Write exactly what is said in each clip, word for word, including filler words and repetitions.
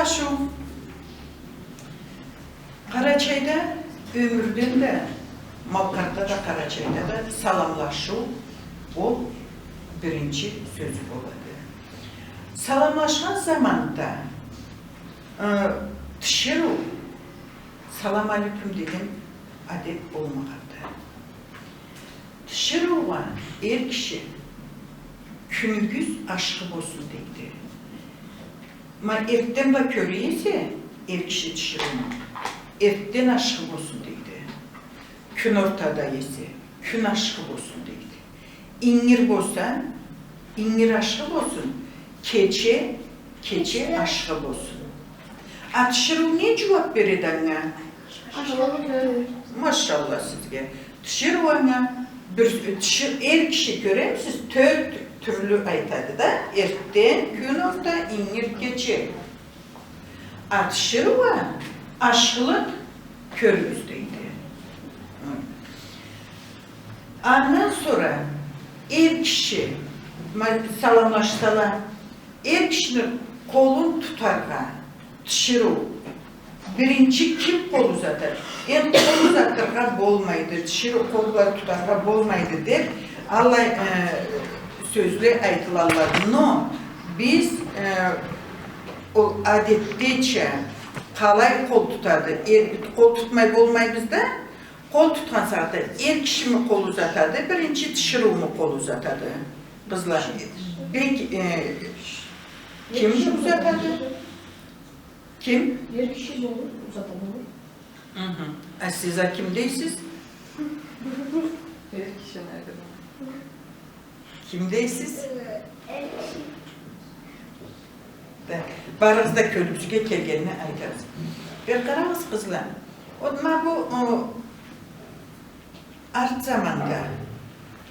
Саламлашыу. Къарачайда ёмюрден да, Малкъарда да, Къарачайда да саламлашыу ол биринчи сёзю болады. Саламлашхан заманда, э, тиширыу «салам алейкум» деген адет болмагъанды. Тиширыугъа эр киши «кюнюгюз ашхы болсун» дейди. Ма эртден бла кёре эсе эр киши тиширыуну, «эртден ашхы болсун» дейди. Кюн ортада эсе, «кюн ашхы болсун» дейди. Ингир болса, «ингир ашхы болсун», кече, «кече ашхы болсун». А тиширыу не джууап береди анга? Ашхылыкъ. Машалла сизге. Тиширыу анга бир, тиши-, эр киши, кёремисиз, тёрт тюрлю айтады да: эртден, кюн орта, ингир, кече. А тиширыу а ашхылыкъ кёрюгюз дейди. Андан сора эр киши, ма-, саламлашсала, эр кишини къолун тутаргъа тиширыу биринчи ким къол узатады? Эм къол узатыргъа болмайды, тиширыу къол бла тутаргъа болмайды деп, аллай, э, сёзле айтылалла. Но биз, э, ол адетдеча къалай къол тутады? Эр, къол тутмай болмайбыз да, къол тутхан сагъатда эр кишими къол узатады, биринчи тиширыуму къол узатады? Къызла, бек, э, ким узатады? Ким? Эр киши болур, узата болур. Мгм. А сиз а ким дейсиз? Эр киши, наверное. Ким дейсиз? Эр киши. Да, барыгъыз да кёлюгюзге келгенин айтасыз. Бир къарагъыз, къызла. Вот ма бу, о, арт заманда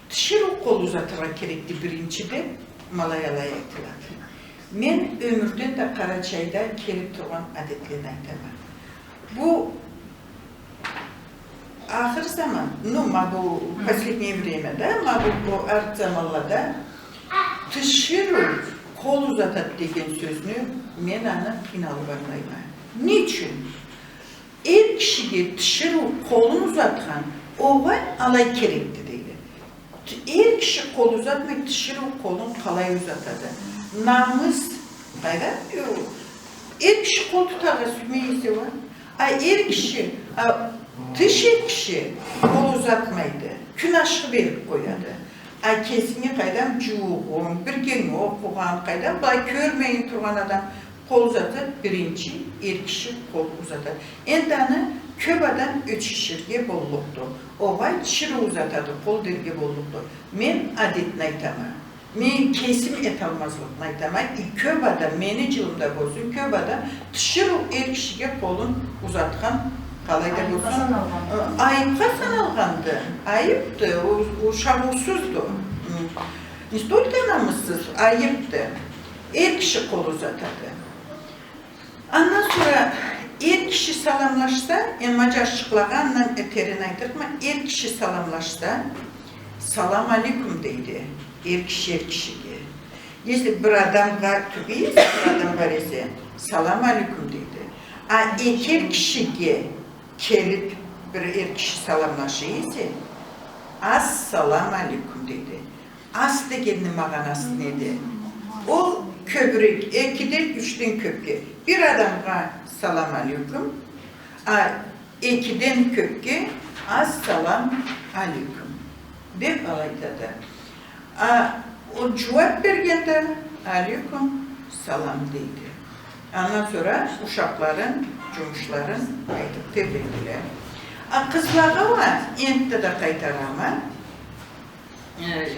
тиширыу къол узатыргъа керекди биринчи деп, ма алай-алай айтылады. Мен ёмюрден да Къарачайда келип тургъан адетлени айтама. Бу ахыр заман, ну, ма бу последнее время, да, ма бу, бу арт заманлада тиширыу къол узатады деген сёзню мен аны къыйналып ангылайма. Не ючюн? Эр кишиге тиширыу къолун узатхан огъай, алай керекди дейди. Т-, эр киши къол узатмай, тиширыу къолун къалай узатады? Намыс къайда? Эр киши къол тутаргъа сюймей эсе уа. А эр киши, а, тыш эр киши къол узатмайды. Кюн ашхы берип къояды. А кесинге, къайдам, джууугъун, биргенг окъугъан, къайдам, былай кёрмейин тургъан адам къол узатады, биринчи эр киши къол узатады. Энди аны кёп адам ёчеширге боллукъду. Огъай, тиширыу узатады къол дерге боллукъду. Мен адетни айтама. Мен кесим эталмазлыкъны айтама. И кёп адам, мени джылымда болсун, кёп адам тиширыу эр кишиге къолун узатхан, къалай да болсун, айыпха саналгъан. Э, айыпха саналгъанды. Айыпды, у-, ушагъыусузду. М. Не столько намыссыз, айыпды. Эр киши къол узатады. Андан сора эр киши саламлашса, энди ма джашчыкълагъа андан терен айтырыкъма, эр киши саламлашса, «салам алейкум» дейди, эр киши эр кишиге. Если бир адамгъа тюбей эсе, бир адам бар эсе, «салам алейкум» дейди. А эки эр кишиге келип бир эр киши саламлаша эсе, «ассалам алейкум» дейди. «Ас» дегенни магъанасы неди? Ол кёбюрек, экиден, ючден кёпге. Бир адамгъа «салам алейкум», а экиден кёпге «ассалам алейкум» деп алай айтады. А ол джууап бергенде «алейкум салам» дейди. Андан сора ушакъларын, джумушларын айтып тебрейдиле. А къызлагъа уа энтда да къайтарама. Э,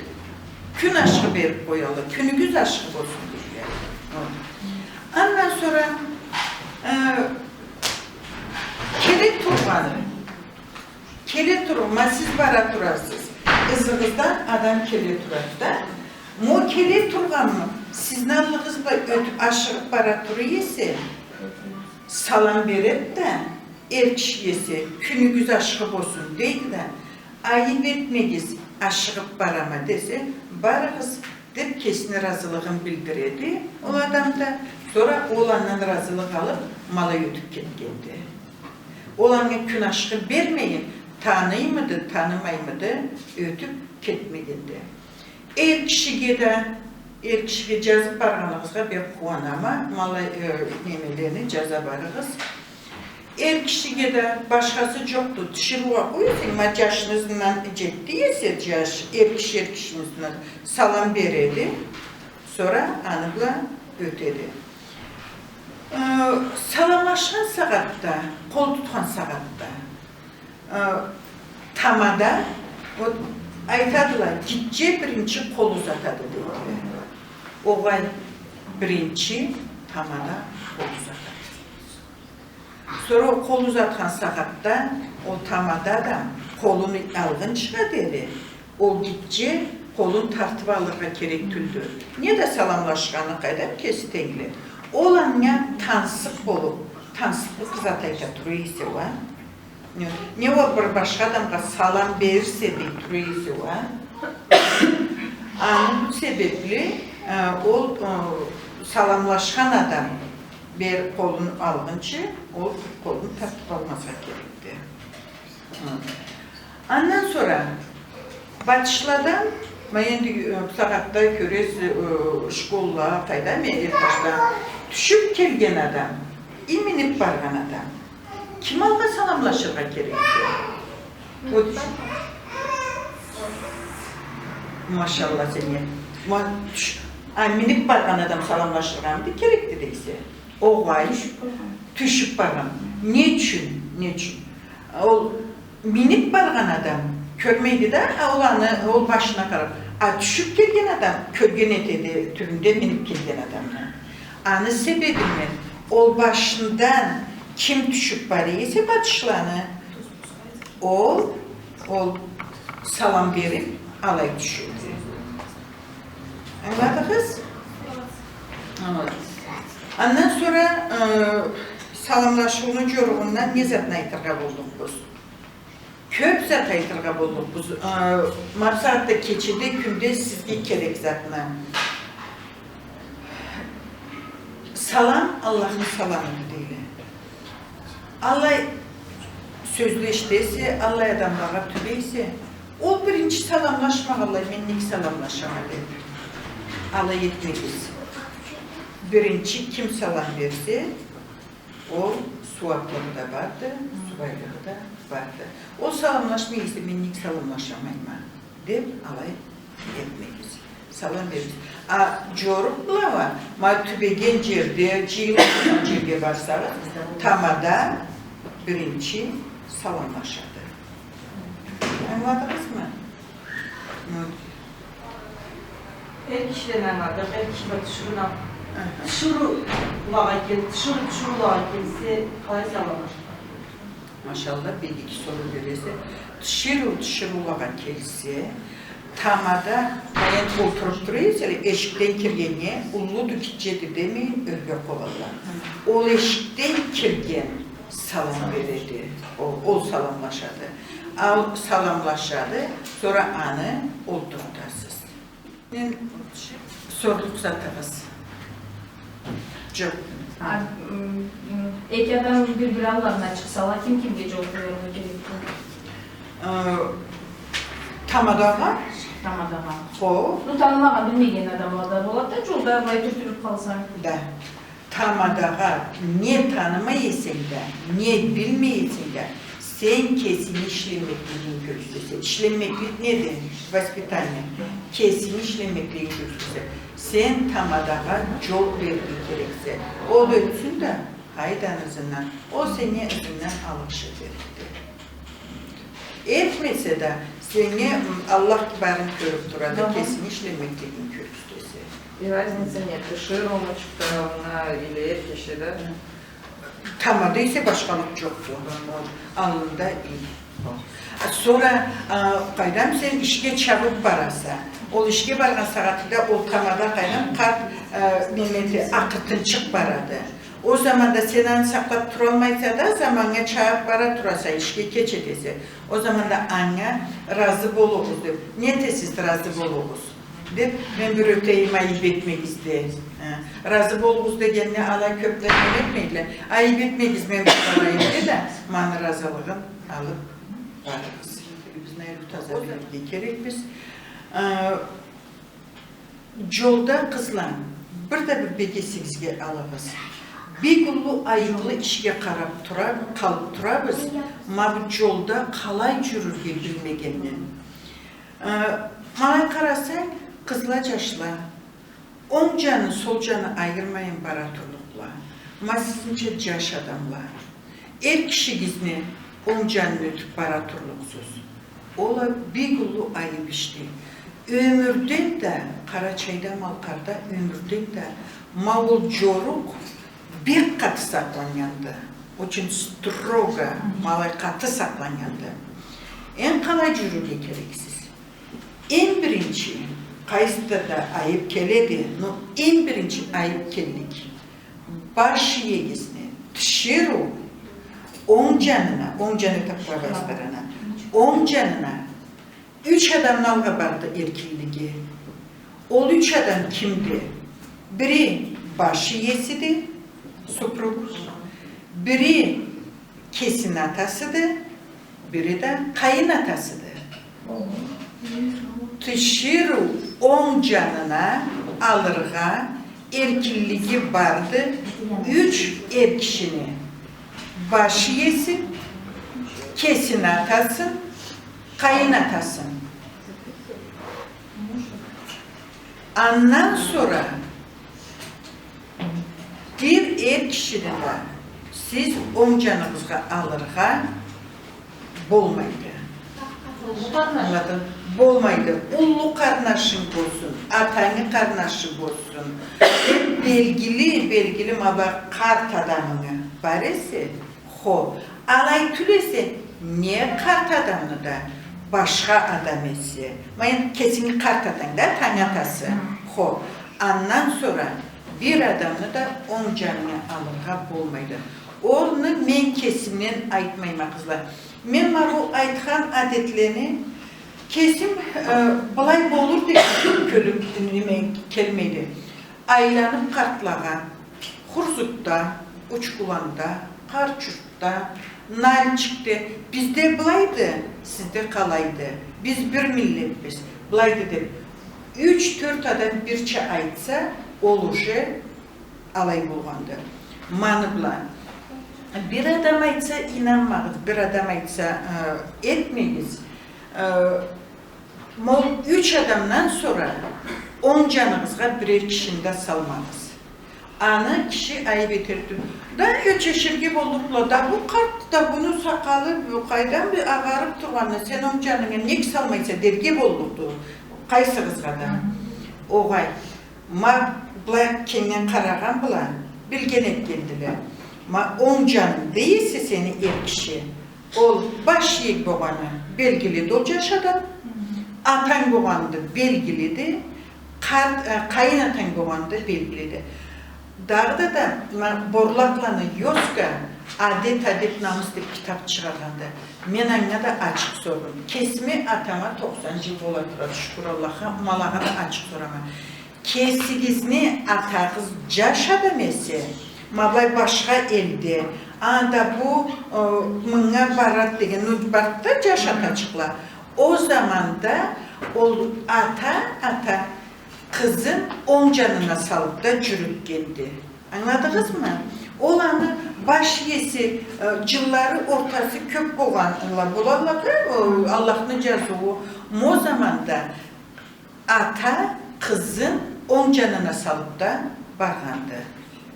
кюн ашхы берип къоялла, кюнюгюз ашхы болсун дейле. Андан сора, э, келе тургъан, келе тургъан, ма сиз бара турасыз, ызыгъыздан адам келе турады да, ма ол келе тургъанмы, сизни аллыгъыз бла ётюп, ашыгъып бара тура эсе, салам береди да, эр киши эсе, кюнюгюз ашхы болсун дейди да, айып этмегиз, ашыгъып барама десе, барыгъыз деп кесини ыразылыгъын билдиреди ол адам да. Сора ол андан разылыкъ алыб, ма алай ётюб кетгенди. Ол анга кюн ашхы бермейин, таныймыды, танымаймыды, ётюб кетмегенди. Эр кишиге да, эр кишиге джазыб баргъаныгъызгъа бек къууанама, ма алай, э, немелени джаза барыгъыз. Эр кишиге да башхасы джокъду, тиширыугъа къой эсенг, ма джашны ызындан джетди эсе, джаш, эр киши эр кишини ызындан салам береди, сора аны бла ётеди. Э, саламлашхан сагъатда, къол тутхан сагъатда, э, тамада, вот, айтадыла, гитче биринчи къол узатады, дейдиле. Огъай, биринчи тамада къол узатады. Сора ол къол узатхан сагъатда ол тамада адам къолун алгъынчыгъа дери ол гитче къолун тартыб алыргъа керек тюлдю. Не да саламлашханы, къайдам, кеси тенгле. Ол анга тансыкъ болуб, тансыкълыкъ зат айта тура эсе уа. Не, не ол бир башха адамгъа салам берирсе дей тура эсе уа. Аны себебли, э, ол, э, саламлашхан адам бир къолун алгъынчы, ол къолун тартыб алмазгъа керекди. Хы. Андан сора батышлада, ма энди, э, бусагъатда кёресиз, э, школла, къайдам, э, этажда тюшюб келген адам, и миниб баргъан адам. Ким алгъа саламлашыргъа керекди? Вот. Машалла сеннге. Ма, тюш-, а, миниб баргъан адам саламлашыргъамыды керекди дейсе? Огъай. Тюшюб баргъан. Тюшюб баргъан. Не ючюн? Не ючюн? Ол миниб баргъан адам кёрмейди да, а, ол аны, ол башына къараб. А тюшюб келген адам кёрген этеди тюбюнде миниб келген адамны. Аны себебинден ол башындан ким тюшюб бара эсе батышланы, ол, ол салам бериб, алай тюшеди. Ангыладыгъыз? Ангыладым. Андан сора, э, саламлашыуну джоругъундан не затны айтыргъа боллукъбуз? Кёб зат айтыргъа боллукъбуз. Э, ма бусагъатда кечеде, кюнде сизге керек затны. Салам Аллахны саламыды, дейле. Аллай сёзле эшитесе, аллай адамлагъа тюбейсе, ол биринчи саламлашмагъанлай, мен нек саламлашама деб. Алай этмегиз. Биринчи ким салам берсе, ол сууаблыгъы да барды, субайлыгъы да барды. Ол саламлашмай эсе, мен нек саламлашамайма деб, алай этмегиз. Салам беригиз. А джорукъ бла уа, ма тюбеген джерде, джыйылыб тургъан джерге барсагъыз, тамада биринчи саламлашады. Ангыладыгъызмы? Ну. Эр кишиден ангыладыкъ, эр киши бла тиширыу, аха, тиширыулагъа кел-, тиширыу, тиширыулагъа келсе, къалай саламлашады? Машалла, бек иги соруу бересе. Тиширыу, тиширыулагъа келсе, тамада, баян, олтуруб тура эселе, эшикден киргеннге, уллуду, гитчеди демей, ёрге къобалла. Ол эшикден кирген салам береди. Ол, ол саламлашады. Ал саламлашады, сора аны олтуртасыз. Мен, сорлукъ затыгъыз джокъ. А, м, м, эки адам бир-бири алларына чыкъсала, ким кимге джол къояргъа керекди? Э, тамадагъа? Тамадагъа. Хо. Ну, танымагъан, билмеген адамла да болады да, джолда былай тюртюлюб къалсанг. Да. Тамадагъа не танымай эсенг да, не билмей эсенг да, сен кесинги ишленмеклигинги кёргюзтесе. Ишленмеклик неди? Воспитание. Кесинги ишленмеклигинги кёргюзтесе. Сен тамадагъа джол берирге керексе. Ол ётсюн да, къайдан ызындан, ол сеннге ызынгдан алгъыш этерикди. Этмесе да, сеннге, м, Аллах барын кёрюб турады, аха, кесинги ишленмеклигинги кёргюзтесе. И разница нет, тиширыуму, чыппырыуму или эр киши да. Тамада эсе башхалыкъ джокъду. Аллында и. Сора, а, къайдам, сен ишге чабыб бараса. Ол ишге баргъан сагъатында ол тамада, къайдам, къарт, а, неме, акъыртынчыкъ барады. Ол заманда сен аны сакълаб туралмайса да, заманнга чабыб бара тураса, ишге кеч этесе. Ол заманда анга разы болугъуз деб, не этесиз, разы болугъуз деб, мен бир ётейим, айыб этмегиз деб. Разы болугъуз дегенни алай кёпле не этмейле. Айып этмегиз, мен барайым де да, мени разылыгъым алып барыгъыз. Бизни ариу таза билирге керекбиз. Э, джолда, къызла, бир да бир бек эсигизге алыгъыз. Бек уллу айыблы ишге къарап тура-, къалып турабыз, ма бу джолда къалай джюрюрге билмегенден. Э, ма алай къарасанг, къызла, джашла, онг джаны, сол джаны айырмайын бара турлукъла. Ма сизнича джаш адамла. Эр кишигизни онг джанына ётюп бара турлукъсуз. Ол а бек уллу айып ишди. Ёмюрден да, Къарачайда, Малкъарда ёмюрден да ма ол джорукъ бек къаты сакъланнганды. Очень строго, ма алай къаты сакъланнганды. Энди къалай джюрюрге керексиз? Эм биринчи, къайсыды да айып келеди, но эм биринчи айып келлик. Баш иегизни тиширыу онг джанына, онг джаны этип къояйыкъ, правая сторона, онг джанына юч адамны алыргъа барды эркинлиги. Ол юч адам кимди? Бири баш иесиди, супруг, бири кесини атасыды, бири да къайын атасыды. Тиширыу онг джанына алыргъа эркинлиги барды юч эр кишини: баш иесин, кесини атасын, къайын атасын. Андан сора бир эр кишини да сиз онг джаныгъызгъа алыргъа болмайды. Ангыладынг? Болмайды. Уллу къарнашынг болсун, атангы къарнашы болсун, бир белгили, белгили ма бу къарт адамынгы бар эсе, хо, алай тюл эсе, не къарт адамны да, башха адам эсе, ма энди кесинги къарт атанг да, атангы атасы, хо, андан сора бир адамны да онг джанына алыргъа болмайды. Аны мен кесимден айтмайма, къызла. Мен ма бу айтхан адетлени кесим, э, былай болур деген кёлюм, неме, келмейди. Айланып къартлагъа, Хурзукда, Учкуланда, Къарт-Джуртда, Нальчикде, бизде былайды, сизде къалайды. Биз бир миллетбиз, былайды деп, юч-тёрт адам бирча айтса, ол уже алай болгъанды. Маны бла. Бир адам айтса, ийнанмагъыз, бир адам айтса, э, этмегиз. Э, ма ол юч адамдан сора онг джаныгъызгъа бирер кишини да салмагъыз. Аны киши айып этерди. Да ёчеширге боллукъла, да бу къарт, да муну сакъалы, бу къайдан бир агъарып тургъанны, сен онг джанынга нек салмайса, дерге боллукъду къайсыгъызгъа да. Огъай. Ма былай кенгден къарагъан бла, билген этгендиле. Ма онг джанынг эсе сени эр киши, ол баш иенг болгъаны белгилиди, ол джаш адам, атанг болгъаны белгилиди, къарт, э, къайын атанг болгъаны белгилиди. Дагъыда да, ма, Борлакъланы Ёзка «Адет, адеб, намыс» деб китаб чыгъаргъанды. Мен анга да ачыкъ сордум. Кесими атама токъсан джыл бола турады, шукур Аллахха, ма алагъа да ачыкъ сорама. Кесигизни атагъыз джаш адам эсе, ма былай башха элде, анда бу, э, мынга барад деген, ну, барды да джаш атачыкъла. Ол заманда ол ата, ата къызын онг джанына салыб да джюрютгенди. Ангыладыгъызмы? Ол аны баш иеси, э, джыллары ортасы кёб болгъанла болалла да, э, Аллахны джазыуу. Ма ол заманда ата къызын онг джанына салыб да баргъанды.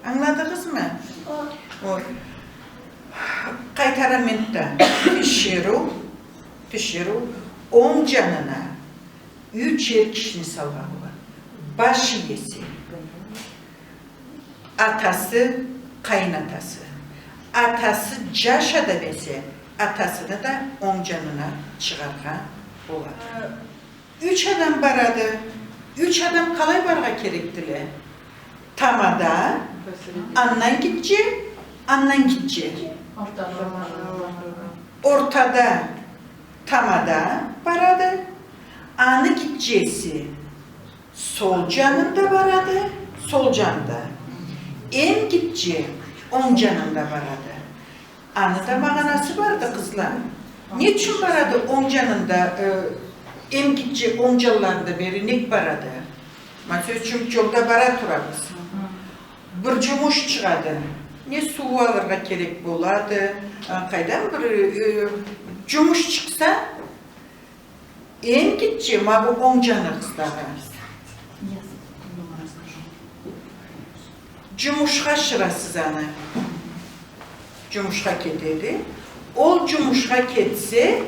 Ангыладыгъызмы? О. Къайтарама энтда. Тиширыу, тиширыу онг джанына юч эр кишини салгъа болады. Баш иеси, атасы, къайын атасы. Атасы джаш адам эсе, атасыны да онг джанына чыгъаргъа болады. Юч адам барады. Юч адам къалай барыргъа керекдиле? Тамада, андан гитче, андан гитче. Ортада тамада барады. Аны гитчеси сол джанында барады, Сол джанда. Эм гитче онг джанында барады. Аны да магъанасы барды, къызла. Не ючюн барады онг джанында, э, эм гитче онг джанларында бери нек барады? Ма, сёз ючюн, джолда бара турабыз. Бир джумуш чыгъады. Не суу алыргъа керек болады, а, къайдам бир, э, джумуш чыкъса, эм гитче ма бу онг джаныгъыздагъы джумушха ашырасыз аны. Джумушха кетеди. Ол джумушха кетсе,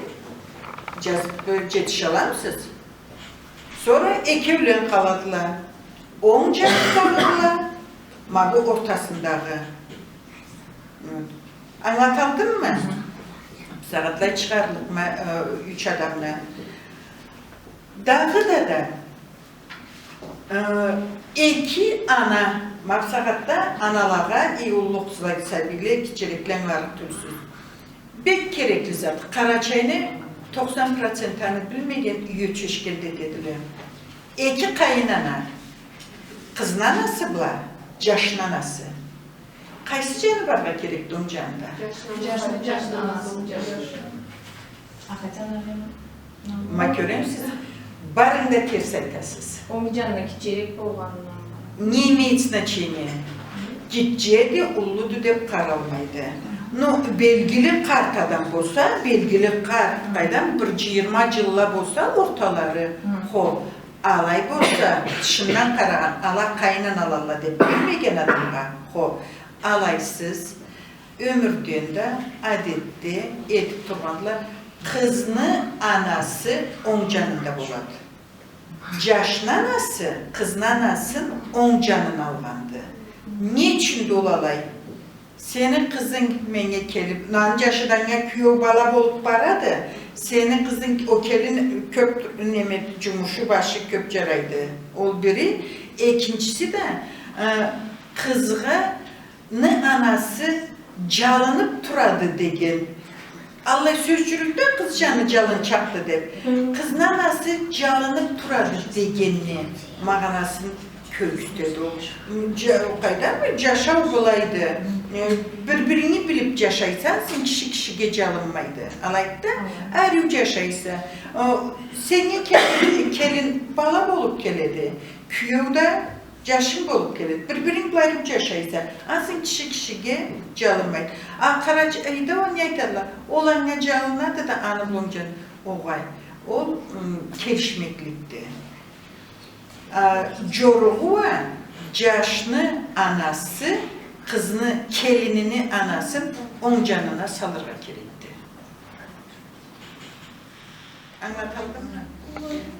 джаз-, э, джетишаламысыз? Сора экеулен къаладыла. Онг джанындагъыла, ма бу ортасындагъы. Вот. Ангылаталдыммы? Бусагъатлай чыгъарлыкъма, э, юч адамны. Дагъыда да, э, эки ана, ма бусагъатда аналагъа, и уллу къызла, сабийле, гитчелекле ангыларыкъ тюлсюз. Бек керекли зат. Къарачайны токъсан процент аны билмеген, юй чечгенди дедиле. Эки къайын ана. Къызны анасы бла джашны анасы. Къайсы джаны баргъа керекди онг джанында? Джашны, джашны анасы. А хотя, наверное, наоборот. Ма кёремисиз, барыгъыз да терс айтасыз. Онг джанында гитчерек болгъанындан. Не имеет значения? Гитчеди, уллуду деб къаралмайды. Но белгили къарт адам болса, белгили къарт, къайдам, бир джыйырма джылла болса орталары, хо, алай болса, тышындан къарагъан, ала къайын аналалла деб билмеген адамгъа, хо, алайсыз. Ёмюрден да, адетде этиб тургъанла, къызны анасы онг джанында болады. Джашны анасы къызны анасын онг джанын алгъанды. Не ючюндю ол алай? Сени къызынг меннге келиб, аны джашы да анга киеу бала болуб барады, сени къызынг, ол келин кёб, неме, джумушу, башы кёб джарайды. Ол бири, экинчиси да, э, къызгъа ны анасы джалыныб турады деген. Аллай сёз джюрюйдю да, къыз джаны джалынчакъды деб. Хы. Къызны анасы джалыныб турады дегенни магъанасын кёргюзтеди ол. Джа-, къайдам, джашау былайды. Э, бир-бирингни билиб джашайса, сен киши кишиге джалынмайды. Алайды да, ариу джашайса. О, сеннге кел-, келин бала болуб келеди. Киеу да джашынг болуб келеди. Бир-биринг бла ариу джашайса, ансы киши кишиге джалынмайды. А Къарачайда ол не айтадыла? Ол анга джалынады да, аны бла онг джаны. Огъай, ол, м, келишмекликди. А, джоругъу уа джашны анасы къызны, келинини анасын онг джанына салыргъа керекди. Ангылаталдыммы?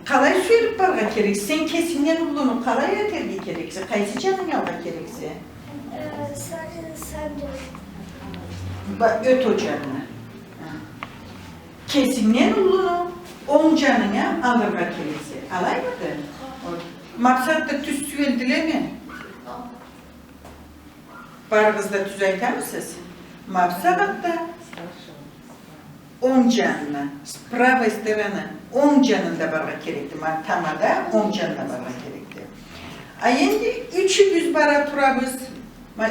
Къалай сюелиб баргъа керексе? Сен кесингден уллуну къалай ётерге керексе? Къайсы джанынга алыргъа керексе? Э, са-, э, санг джанынга. Ба-, ёт ол джанына. Кесингден уллуну онг джанынга алыргъа керексе. Алаймыды? Вот. Максат да тюз сюелдилеми? Барыгъыз да тюз айтамысыз? Ма бусагъатда онг джанына, с правой стороны, онг джанында баргъа керекди. Ма тамада онг джанына баргъа керекди. А энди ючюбюз бара турабыз. Ма,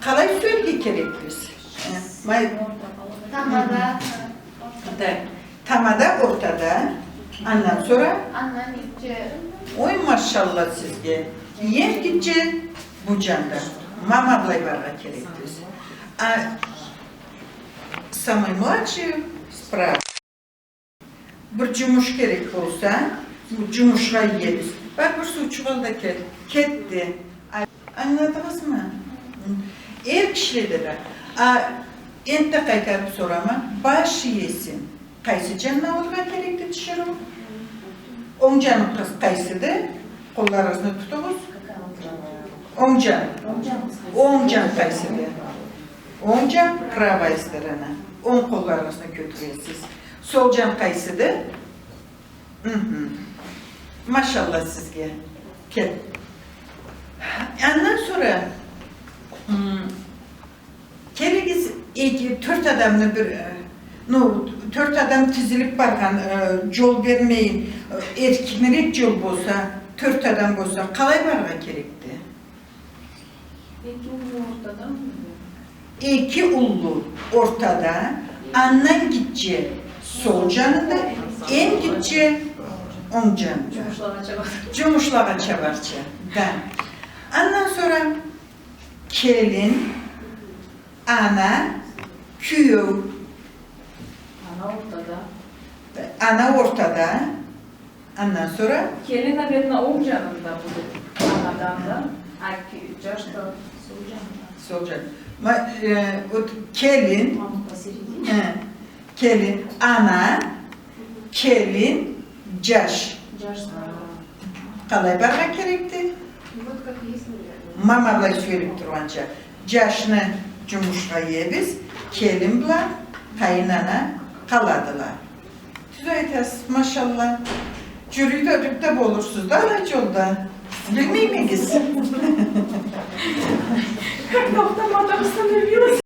къалай сюелге керекбиз? Э, ма-, тамада. Да. Тамада ортада, андан сора? Андан ичи. Ой, машалла сизге. Эм гитче бу джанда. Ма былай баргъа керекбиз. А самый младший справа. Бир джумуш керек болса, бу джумушха иебиз. Бар, бир суучукъ ал да кел. Кетди. Ангыладыгъызмы? Эр кишиледе да. А, энтда къайтарыб сорама, баш иесин къайсы джанына алыргъа керекди тиширыу? Онг джаны къайсыды? Къолларыгъызны тутугъуз. Онг джан. Онг джан къайсыды? Онг джан, правая сторона. Онг къолларыгъызны кётюресиз. Сол джан къайсыды? Мхм. Машалла сизге. Кел. Андан сора, м, келигиз, эки, тёрт адамны бир, э, ну, тёрт адам тизилиб баргъан, э, джол бермейин, э, эркинирек джол болса, Тёрт адам болса, къалай барыргъа керекди? Эки уллу ортадан. Эки уллу ортада, андан гитче сол джанында, эм гитче онг джанында. Джумушлагъа чабарча. Джумушлагъа чабарча. Да. Андан сора келин, ана, кюеу. Ана ортада. Ана ортада. Андан сора? Келин, наверно, онг джанында будет. Анадан да. А ки-, джаш да сол джанында. Сол джан. Ма-, э, вот келин. Мама посередине. Э, келин, ана, келин, джаш. Джаш. Къалай барыргъа керекди? Ну, вот как есть, наверное. Мама былай сёлешиб тургъанча. Джашны джумушха иебиз, келин бла къайын ана къаладыла. Тюз айтасыз, машалла. Джюрюй да, джюрюй да болурсуз да, алай джолда. Билмеймигиз? Как-то автомат остановили.